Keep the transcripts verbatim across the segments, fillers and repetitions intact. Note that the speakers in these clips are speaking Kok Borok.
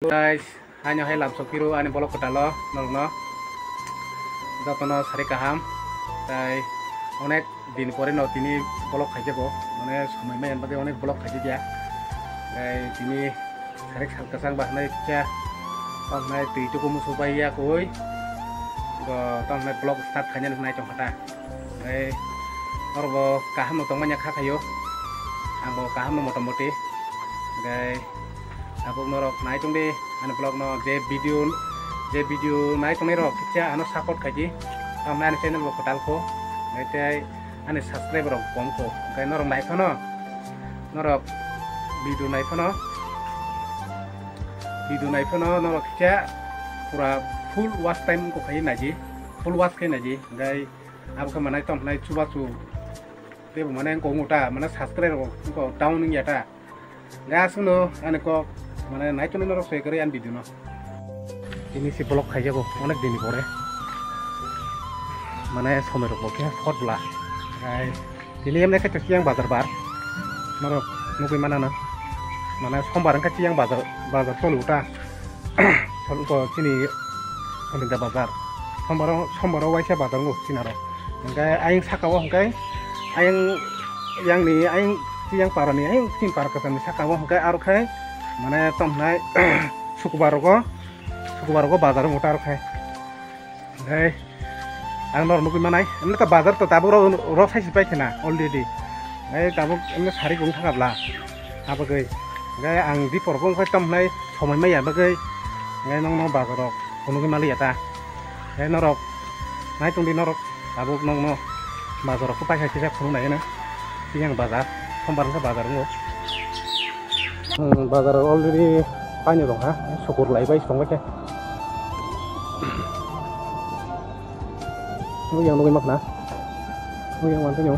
Guys, haino hai lamsok phiro ani vlog kwtalo norokno jotono sari kaham. Tai onek din pore no tini vlog khaijago, mane somoi maya bagwi onek vlog khaijakya. Tai tini sari sal kwchang ba hwnwi kisa tamo hwnwi twi tuku musu bai ya koi. Bo tamo hwnwi vlog start khainani hwnwi tongkha ta. Hwnwi norokbo kaham no tongmani kha khaio. Angbo kaham no motamoti. Hwnwi Tabuk norok nai tong di ani vlog no, je video, je video nai tongnai rok kisa ano support khai di. Tamo ani channel bo kwtal kho, nai tei ani subscriber rok kom kho. Hwnkhe norok nai phano, norok video nai phano, video nai phano norok kisa pura full watch time wngkha khai nai di, full watch khai nai di. Hwnkhe abo khe manai tong nai chubachu tei bo mane wngkha ta, mane subscriber rok wngkha down wngya ta. Hwnkhe aswkno ani kok, mane, naitonwi norok soi kwrwi ani video no. Tini si vlog khaijago onek din ni pore. Mane, somoi rok bo khe hot bwla. Ai, tini emne khe chiyang bazar bar. Norok nugwi manana. Mane, sombar wngkha chiyang bazar, bazar choli uta. Solo chini Holinda bazar. Sombaro, sombaro waisa bazar wngkha chini aro. Hwnkhe ayang saka o hwnkhe ayang, yang ni ayang, yang para ni ayang chini para kwcham ni saka o hwnkhe aro khai mane tong hnai Sukubar rogo, Sukubar rogo bazar wngkha aro khai. Hwnkhe Ang norok nugwi manai, emne to bazar to tabuk rok, rok saisi pai khena already. Ei tabuk emne sari gong thangabla. Abagwi. Hwnkhe ang di porbo wngkha tamo hwnai somoi maya bagwi. Hwnkhe nokno bazar rok phunugwi maliya ta. Hwnkhe norok nai tongdi norok tabuk nokno bazar rok paisa kisa phunuk nai hwno. Tiyang bazar, sombar wngkha bazar wngo. Hmm, bazar already paino tongkha, sukur lai bai tongbaikha. Nukjak nukgwi makhna. Nukjak manthaino.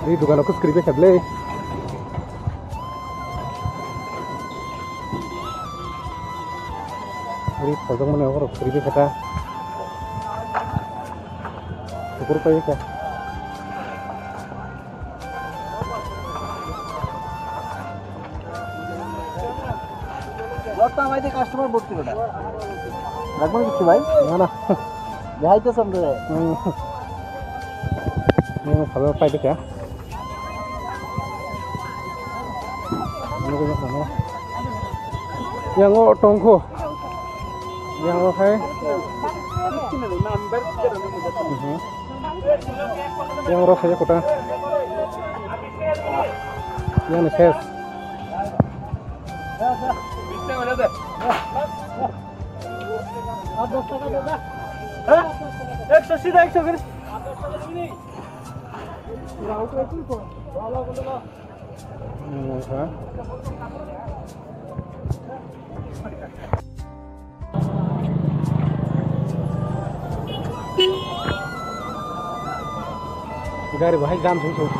Ri dukano khe kwrwi bai kha bwle. Ri pholjak mani okhorok kwrwi bai kha ta. Sukur pai kha. Lord, tamo aide customer bhorti beta. Rakhbani kichu bhai? Na, na. Dehai to samjhe. Hmm. Hmm, bhalo pai dekha. Yang o tongkho. Yang o khai. Mhm. Yang rok saya kota. Yang ni ses. একশো, সিধা একশো করে। Gari bahai jam sung sung.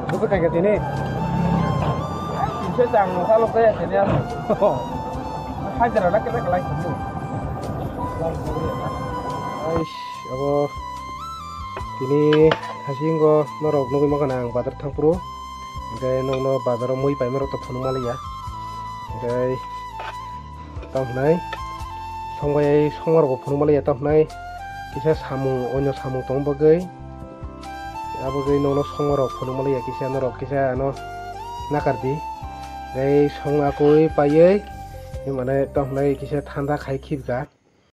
Buku tangga tini. Inse chang no salok kaya tini ano. Hajira lagi lagi lagi. Ais, abo tini hasingo norok nugwi mankha ang bazar thangphuru. Hwnkhe nokno bazaro mui paima rok to phunuk maliya. Hwnkhe tamo hwnai songbai songmarokbo phunuk maliya, tamo hwnai kisa samung, onyo samung tong bagwi, abagwi nokno songmarok phunuk maliya, kisa norok kisa ano nakardi. Tei songna koi paiwi, mane tamo hwnai kisa thanda khai khibika.